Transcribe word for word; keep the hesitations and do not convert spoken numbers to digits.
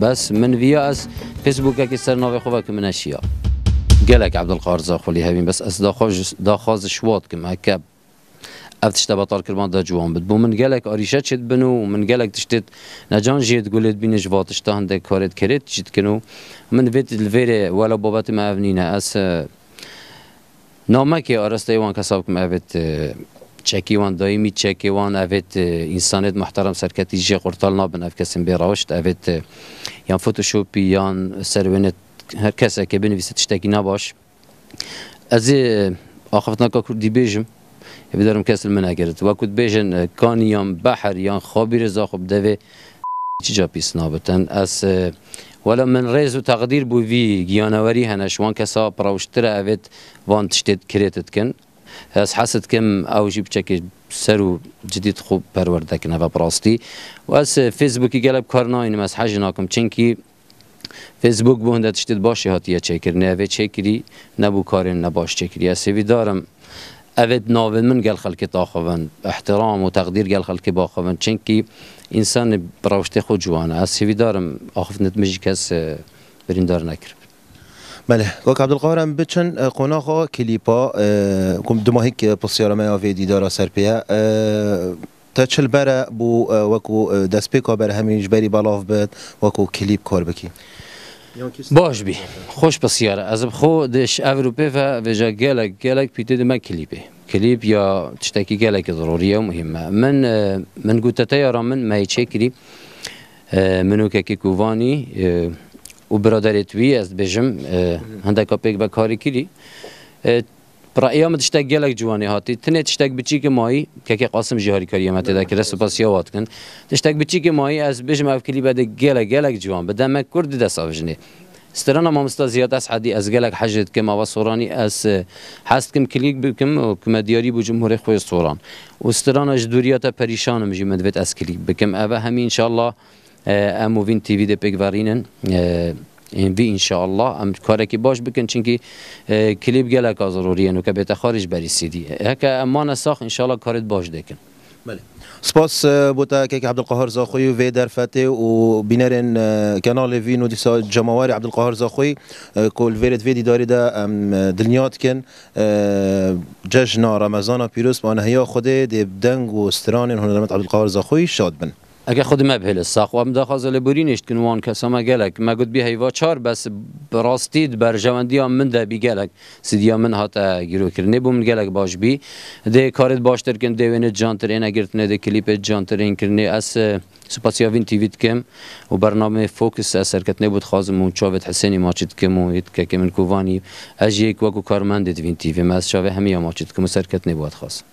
Bes min viya ez Facebookekê ser navê xwe veke min eşiya. Gelek Ebdulqahir Zaxo lê hevîn, bes ez daxwaz, daxwaz ji wa dikim, heke ev tişte betal kirman de ciwan bit. Bo min gelek arîşe çêdibin û min gelek tiştêt necan jê digulêt bîne ji va tişta hindek karêt kerêt jî dikin û min vêt li vêrê wela babetê me ev nîne. Ez, e, namekê arasteyê wan kesa bikim, evêt, e, çekî wan, daîmî çekê wan, evêt, e, însanêt muhterem serketî jê qurtal nabin, ev kesên bê rewişt, evêt, e, yan photoshopî, yan serwênê her kesekê binivîse tiştekî nebaş. Ez ê axiftineka kurdî bêjim, hêvîdarim kes li min negirit. Wekû dibêjin, e, kanî yan behr yan xabîrê zaxo bi devê çi ca pîs nabitin. Ez, e, wela min rêz û teqdîr bo vî giyanewerî hene, ji wan kesa bi rewştir e evêt van tiştê kirêt dikin. Ez hez dikim ew jî biçekê ser û cidî xwe perwerde kin eve bi rastî. Û ez, e, Facebookî gelek bi kar nayînim, ez hej nakim. Çimkî Facebook bo hinde tiştê baş jî hatiye çêkirinê. Evê çêkirî, nebû karên nebaş çêkirî. Ez hêvîdar im, evê navê min gel xelkê daxivin, ihtiram û teqdîr gel xelkê baxivin. Çimkî însan bi rewştê xwe ciwan e. Ez hêvîdar im, axiftinêt min jî kes, e, birîndar nekiribin. Belê. Kak Ebdulqahir, em biçin, e, qonaxa klîpa, e, ku dumahîk, e, pisyara me ya vê dîdara ser pê ye. E, Te çi li ber e bo, e, wekû, e, destpêka berhemî ji berî belav bit, wekû klîp kar bikî? Baş bî. Xweş pisyar e. Ez bi xwe di ş-, ev rûpê ve vêja gelek, gelek pîtê dime klîpê. Klîp ya tiştekî gelekî zerûrî ye û muhîm e. Min, e, min got te teyara min me yê çêkirî. E, min û kekê Kovanî, e, û biraderê wî, ez dibêjim, e, hindeka pêk ve karî kirî. E, Bi reya min tiştek gelek ciwanê hatî. Tinê tiştek biçîkê mayî, kekê Qasim jî harîkariya me tê de kire, spasiya wa dikin. Tiştek biçîkê mayî, ez bêjim ev klîbe dê gelek, gelek ciwan bi. Demek kurd di dest avijinê. Strana mamosta Ziyad Eshedî ez gelek hej dikim, ava Soranî ez, e, hez dikim klîp bikim û ku me diyarî bû cumhurê xwe Soran. Û strana ji dûriya te perîşan im jî min divêt ez klîp bikim. Eve hemî înşallah E, em û Vîn T V dê pêk verînin. E, ên vî înşallah em karekî baş bikin, çimkî, e, klîp gelek a zerûrî ye, nûke bête xarî ji berî C D. Heke em mane sax, înşallah karêt baş dêkin. Belê. Spas, e, bo te kek Ebdulqahar Zaxoyî û vê derfetê û bînerên, e, kenalê Vîn û dîsa cemawerê Ebdulqahar Zaxoyî, e, ku li vêrê vê dîdarî de em, e, dilniya dikin, e, cejna Remezana pîroz bi anehiya Xwedê dê bi deng û stranên hunermend Ebdulqahar Zaxoyî şad bin. Eke Xwedê me bihêle sax û em daxwaza lêborînê jî dikin wan kesa me gelek. Me got bî heyva çar, bes bi rastî di berjewendiya min de bî gelek. Sîdiya min hate girokirinê, bo min gelek baş bî. Dê karêt baştir kin, dê wênê cantir êne girtinê, dê klîpê cantir ên kirinê. Ez, e, spasiya Vîn T V dikim û bernameyê Focus ez serketinê bo dixwazim û çavêt Hisênî maçî dikim û yê kekê min Kovanî. Ez jî yek wekû karmendê di Vîn T V me, ez çavê hemiya maçî dikim û serketinê bo dixwazim.